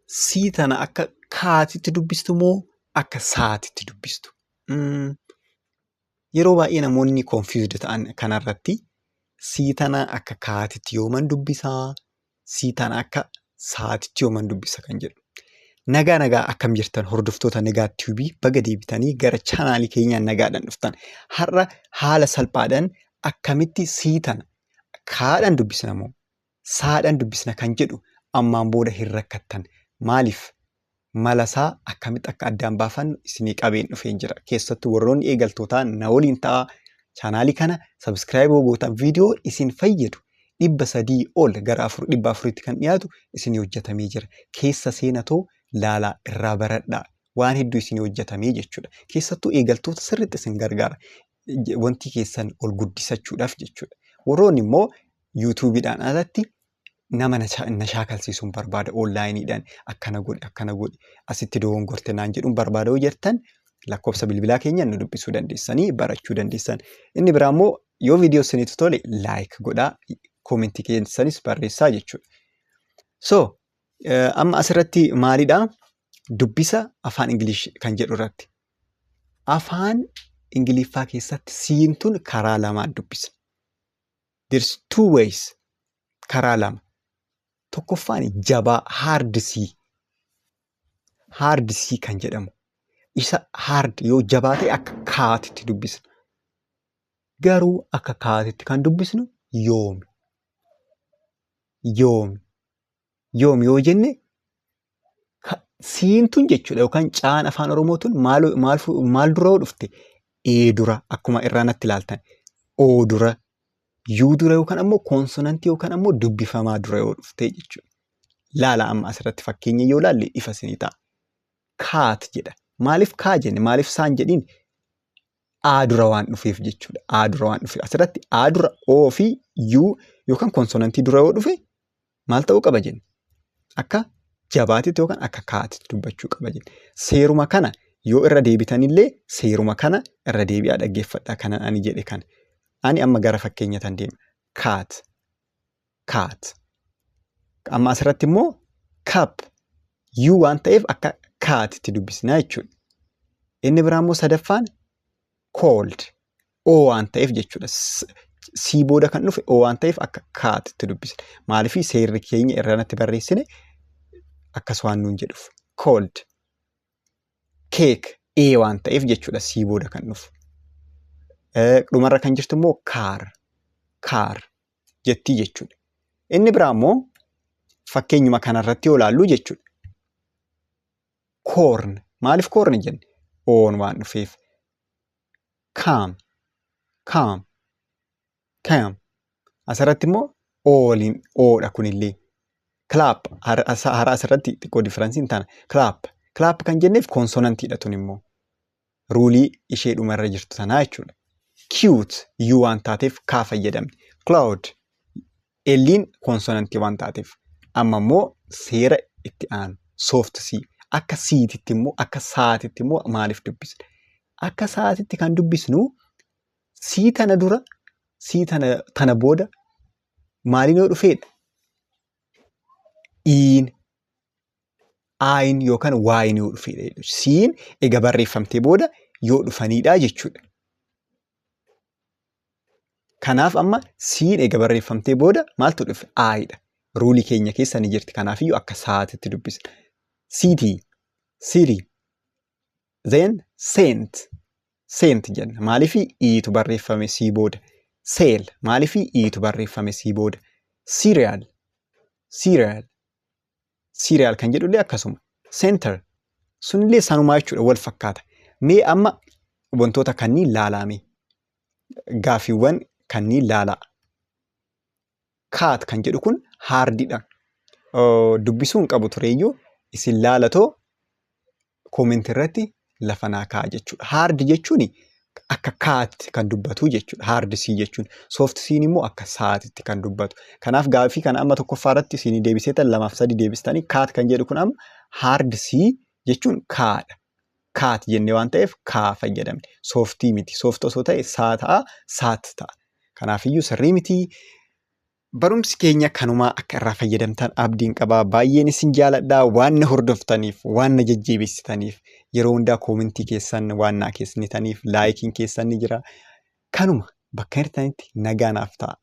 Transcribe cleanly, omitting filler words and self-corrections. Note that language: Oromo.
C tana akka kaatitti dubbistu moo akka saatitti dubbistu? Yeroo baay'ee namoonni confused ta'an kanarratti C tana akka kaatitti yooman dubbisaa? C tana akka saatitti yooman dubbisa kan jedhu. Nagaa nagaa, akkam jirtan hordoftoota Nagaa Tube? Baga deebitanii gara chaanaalii keenyaa nagaadhaan dhuftan. Har'a haala salphaadhaan akkamitti C tana kaadhaan dubbisna moo saadhaan dubbisna kan jedhu ammaan booda hin rakkattan. Maaliif? Malasaa akkamitti akka addaan baafannu isinii qabeen dhufeen jira. Keessattuu warroonni eegaltootaa na waliin ta'aa. Chaanaalii kana subscribe gootan, viidiyoo isin fayyadu 300 ol gara afur 400tti kan dhiyaatu isinii hojjetamee jira. Keessa seenatoo laalaa, irraa baradhaa. Waan hedduu isinii hojjetamee jechuudha. Keessattuu eegaltoota sirriitti isin gargaara. Wanti keessan ol guddisachuudhaaf jechuudha. Warroonni immoo YouTubeiidhaan alatti nama na shaakalsiisuun barbaada, onlineiidhaan akkana godhi, akkana godhi, asitti dogongorte naan jedhuun barbaada yoo jettan, lakkoofsa bilbilaa keenyaan nu dubbisuu dandeessanii barachuu dandeessan. Inni biraa immoo yoo viidiyoo isinitti tole like godhaa, commentii keessanis barreessaa jechuudha. So amma asirratti maalidhaa? Dubbisa afaan English kan jedhu irratti. Afaan Ingiliffaa keessatti C'n tun karaa lamaan dubbisna. There's two ways. Karaa lama. Tokkoffaan jabaa, hard C. Hard C kan jedhamu. Isa hard yoo jabaa ta'e akka kaatitti dubbisna. Garuu akka kaatitti kan dubbisnu yoomi? Yoomi? Yoomi yoo jenne, C'n tun jechuudha yookaan caan afaan Oromoo tun maal maal maal dura yoo dhufte? E dura, akkuma irraa natti ilaaltan, O dura, U dura yookaan ammoo consonantii yookaan ammoo dubbifamaa dura yoo dhufte jechuudha. Laala, amma asirratti fakkeenya yoo laalle ifa isinii ta'a. Cat jedha. Maaliif kaa jenne? Maaliif saan jedhiin? A dura waan dhufeef jechuudha. A dura waan dhufeef. Asirratti A dura O fi U yookaan consonantii dura yoo dhufe maal ta'uu qaba jenne? Akka jabaatitti yookaan akka kaatitti dubbachuu qaba jenne. Seeruma kana yoo irra deebitanillee, seeruma kana irra deebi'aa dhaggeeffadhaa kanan ani jedhe kana. Ani amma gara fakkeenya tan deema. Cat. Cat. Amma asirratti immoo cup, U waan ta'eef akka kaatitti dubbisnaa jechuudha. Inni biraa immoo sadaffaan cold, O waan ta'eef jechuudha. C booda kan dhufe O waan ta'eef akka kaatitti dubbisna. Maaliif? Seerri keenya irranatti barreessine akkas waan nuun jedhuuf. Cold. Cake, E waan ta'eef jechuudha C booda kan dhufu. Dhumarra kan jirtu immoo car. Car jettii jechuudha. Inni biraa immoo fakkeenyuma kanarratti yoo ilaallu jechuudha. Corn. Maaliif corn jenne? O'n waan dhufeef. Come. Come. Come. Asirratti immoo ooliin oodha kunillee. Clap. Hara asirratti xiqqoo differenceiin tana. Clap. Clap kan jenneef consonantiidha tun immoo. Ruleii ishee dhumarra jirtu tanaa jechuudha. Cute, U waan taateef kaa fayyadamne. Cloud, L'n consonantii waan taateef. Amma immoo seera itti aanu, soft C. Akka siititti immoo, akka saatitti immoo maaliif dubbisna? Akka saatitti kan dubbisnu C tana dura, C tana booda maaliin yoo dhufeedha? Iin, I'n yookaan Y'n yoo dhufeedha. C'n ega barreeffamtee booda yoo dhufanidha jechuudha. Kanaaf amma C'n ega barreeffamtee booda maaltu dhufe? I'dha. Ruleii keenya keessa ni jirti. Kanaafiyyuu akka saatitti dubbisna. City, city, then cent, cent jenna. Maaliif? I'tu barreeffame C booda. Cell, maaliif? I'tu barreeffame C booda. Cereal, cereal, cereal kan jedhullee akkasuma. Center, sunillee sanumaa jechuudha, wal fakkaata. Mee amma wantoota kanneen laalaame. Gaaffiiwwan kanneen laalaa. Cat kan jedhu kun hardidha. Dubbisuu hin qabu tureyyuu, isin laalatoo commentii irratti lafa naa kaa'a jechuudha. Hard jechuun akka kaatti kan dubbatu jechuudha. Hard C jechuun. Soft C'n immoo akka saatitti kan dubbatu. Kanaaf gaaffii kana amma tokkoffaa irratti isinii deebiseetan, lamaaf sadi deebistanii, cat kan jedhu kun amma hard C jechuun kaadha. Cat jennee waan ta'eef kaa fayyadamne. Softii miti. Soft osoo ta'e saa ta'a, sat ta'a. Kanaafiyyuu sirrii miti. Barumsi keenya kanumaa akka irraa fayyadamtan abdiin qaba. Baay'een isin jaaladha. Waan na hordoftaniif, waan na jajjabeessitaniif, yeroo hundaa koomentii keessan waan naa keessanitaniif, laayikiin keessan ni jira. Kanuma bakka jirtanitti nagaa naaf ta'a.